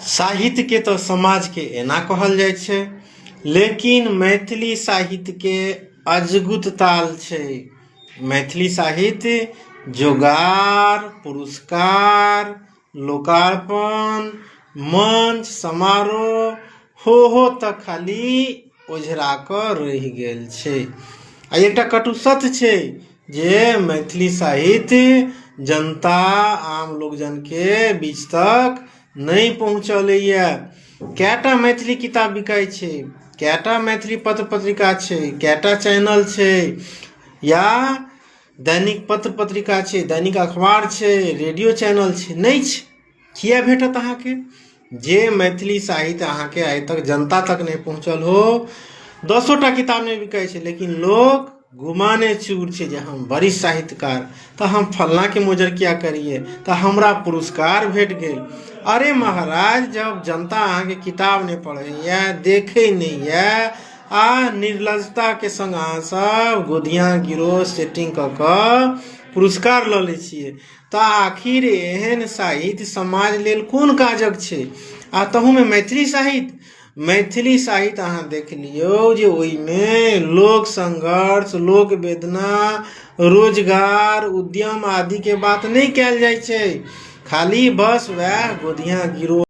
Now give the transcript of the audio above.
साहित्यके तऽ समाजके एना कहल जाइ छै लेकिन मैथिली साहित्यके अजगुत ताल छै मैथिली साहित्य जोगार पुरस्कार लोकार्पण मंच समारोह हो हो तऽ खाली ओझरा कऽ रहि गेल छै आ एकटा कटु सत्य छै जे मैथिली साहित्य जनता आम लोकजनके बीच तक नहि पहुँचलैए कएटा मैथिली किताब बिकाइ छै कएटा मैथिली पत्र पत्रिका छै कएटा चैनल छै या दैनिक पत्र पत्रिका छै दैनिक अखबार छै रेडियो चैनल छै नहि छै किए भेटत अहाँके जे मैथिली साहित्य अहाँके आइ तक जनता तक नहि पहुँचल हो दसो टा किताब नहि बिकाइ छै लेकिन लोक गुमाने चूर छै जे हम बड़ी साहित्यकार तऽ हम फल्लाँके मोजर किया करियै तऽ हमरा पुरस्कार भेट गेल अरे महाराज जब जनता अहाँके किताब नहि पढ़ैए देखै नहि यए आ निर्लजताके सङ्ग अहाँसभ गोधियाँ गिरोह सेटिंग कऽ कऽ पुरस्कार लऽ लै छियै तऽ आखिर एहन साहित्य समाज लेल कोन काजक छै आ तहूमे मैथिली साहित्य मैथिली साहित्य अहाँ देख लियौ जे ओहिमे लोक संघर्ष लोक वेदना रोजगार उद्यम आदिके बात नहि कयल जाइ छै खाली बस वएह गोधियाँ गिरोह।